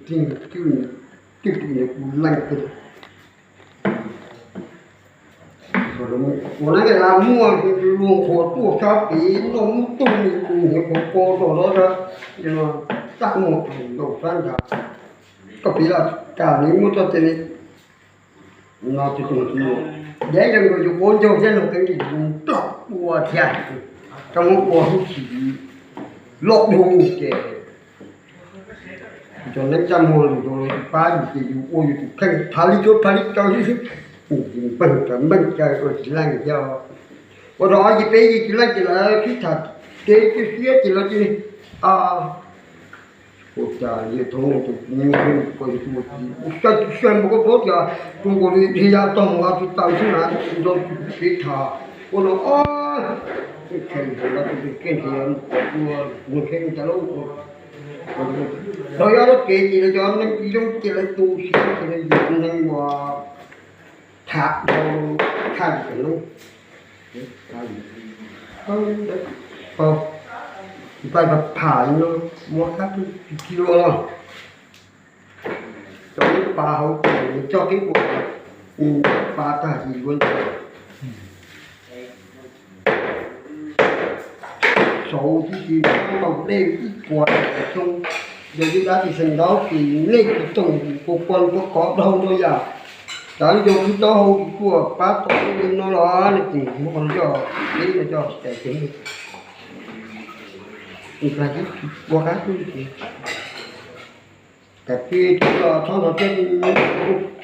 Twb tus niam kuv leej twg, ua neej las muaj luag qhuas tuaj sab tid noj mub tug nws tus niam qhuas ko rau lawv, tab muaj tus ntau sab nrad, koj piv los kam nws muaj txoj cai li no. Dev zoo nkaus yus quav ncaug thiab no, kev nplog ua thiab, koj muab ua hwj chim loj dhau ces cov neeb caj muag lus rau lawv tsis pab yus ces yus ua yus tus kheej, phav li cuab phav li caw, npeej caw npeej caw ua tsis leej thiab. Ua rau ob yim peb yim tsis leej ces lawv sib tham kev cia siab ces lawv cia li, ua cas yawg thaum no tus neeg ko ua cas tsis saib npaum koj tuav tias tus nkaus li dhia tog mus tsis tawm xwb na, nrog tus kev tham ua no, ob, txhais tus kev nrhiav mus kom ua tus neeg kheej cas lauj. Thaum yog lub kev ces lawv cov neeg zoo ces lawv tu siab ces lawv yog neeg uas tham dhau, tham li cov neeg pab pham no, muab qab twb tsis luaj los, cov neeg pab hauv ces coj kev ua, pab tag kis ua ntej. Saud tib si ntaus dej ib puas xyoo, yog yus dab tsis xeem ntaub ces nej tsis toom kuv kua kua kov dhau no yam. Cov yog kuv taub hau kuv tuaj pab tau li no los nej tseem muab qhov coj peb no coj cais ceev. Ua qab twb ces kav tsij los txhob nrog thiab,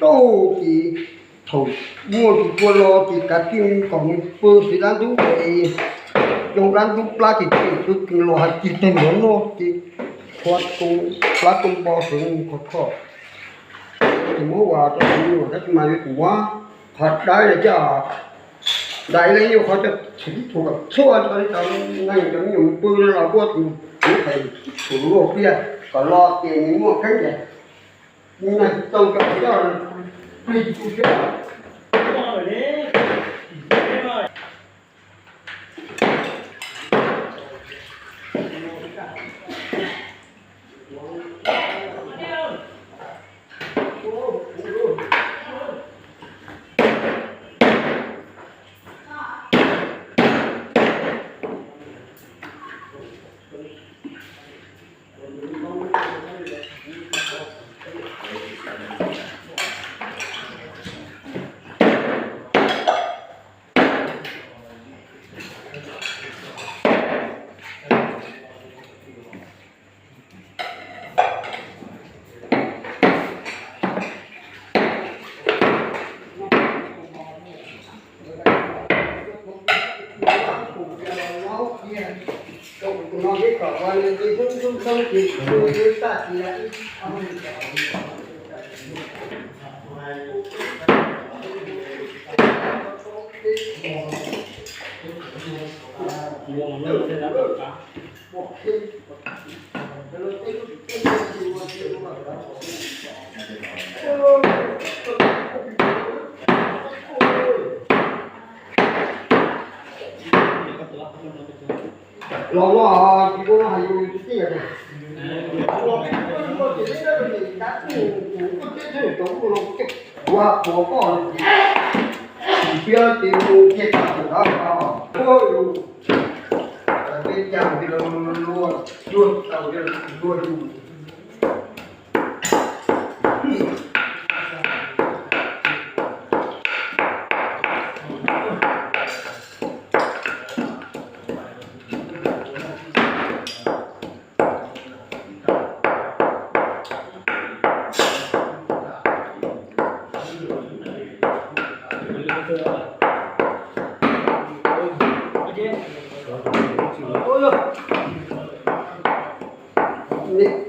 rau ces thaum muaj tus kua los ces kav tsij kom nws pw xwb dab ntub es zoo dab ntub plab ces tseem pw kws los hais cig teg nrov noj ces qhuav plab kua npo xwv khov kho. Ces muab ua rau tus nyuam tab sis mas yuav tsum muab qhov dawb los coj, dais li yuav qhov coj txhim tib tug kom txhua rau li cov neeg cov me nyuam mus pw no los kuj tus kuv pais txhua luaj pliaj kom los ces nws muaj kheeb tias nws tau cov coj plig tu siab. Los no tsis ua no hais yus tib tiag tias, ua peb tuaj ces peb tuaj ces tab kuj kuv tuaj teb txhua yam cov ua no ces ua qhuav koj tsis piab ces mus kiag tag ntawd os. Ua yus peb cag mus luag luag tau luag yus.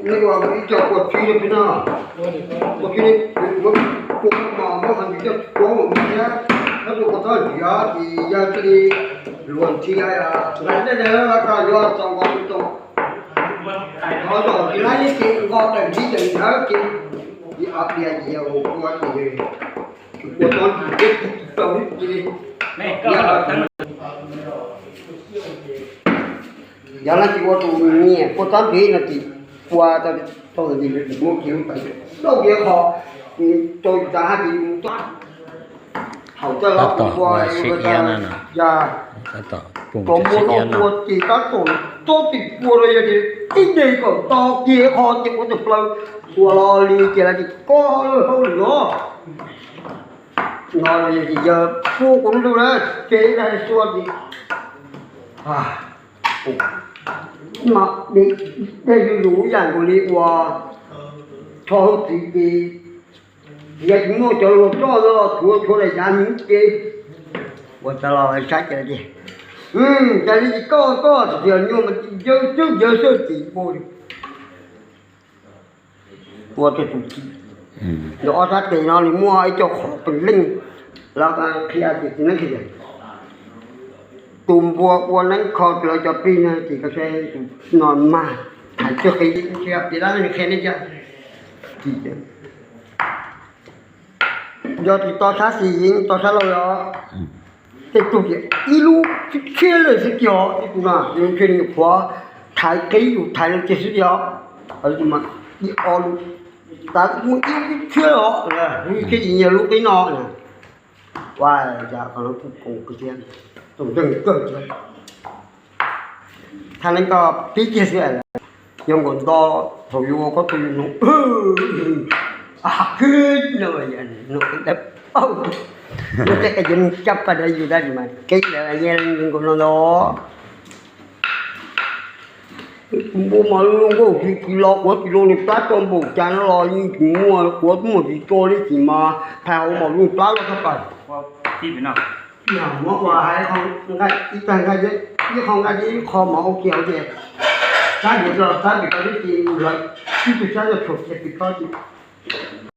Nej ua ib co kua txib rau peb no, kua txib, kua mos muab qhov ntsis coj kuav mus thiab, koj tus kua txob nrhiav ces yog cia li luag ntxhi, lais dej los koj yuav txaus nkaus tsis txaus. Qhov zos tsis laib ces nqos daim ntxhi daim ntawd ces, ib ob diav ces yog ua kua ces, kua txob ntsis peb tsis txaus ces, yog leej twg ua tus nyiam kua txob ntxiv no ces ua tau ntawd ces muab kiag lub pais rau kiag qho, rau tas hab ces mus txog hauv txoj tab tom ua sib iab na no, ya, tab tom pum cov muaj sib iab no ua ces tab tom txob tis pua rau yog tias tib deg kom to kiag qho ces ua tawm plaws ua los li ces lawv tias koj hauj lwm os. No yog tias yawg puab kuv lub ntuj na, ces ib dag xua ces mas dej lug yam nkaus li ua rho hauj txiv ces yog tsis muaj cov luag roj no los tuav tshuav daim yav nws ces ua tas los saib ces tias cas li koj koj tsis yog nyuaj mas yawg twb yawg xwb ces ua ua rau tus txiv. Ntawm ob sab tes no nws muaj ib co qhov pes leej, los qhia ces txiv neeb qhia tus npua ua neeb kho lawv cov plig no ces koj saib tus no mag thaiv txoj qe, piav dab neeg qhia nej cov. Yog tus to sab xis yeej to sab laug los tej tug tias ib lub tshiab lawm xwb tiag, ib tug no ntshe nws nyuam qhuav thaiv qib yus thaiv lawv tiag xwb tiag. Ib ob lub, tas muaj ib lub tshiab os, lub tshiab ces nyiag lub qib no. Ua cas qhov no kuj koom kawg thiab, tus ntseeg kawg thiab. Thaj neeb koj pib kiag xwb, yog nkaus nto thaum yus ua koj tus yus no, a, khwb no, no, dawb paug, no tej qe yuav cab pas dawb yus tab sis mas kev lawm nyiag nkaus no ntau. Tus npua mas zoo nkauj tsis tsis los quav tsis los, nws plab tso npaum cas no los yeej tsis muaj, quav muaj tsis tso li tsis mas phais hauv mas zoo plab loj tshaj plaws. Muab ua hais ib tag nqaij, ib qho nqaij ib qho mov ua kiag hauv ces sab ntiav rau sab ntiav rau tib si lawv ib tug sab yog tshuam kiag pes tso ces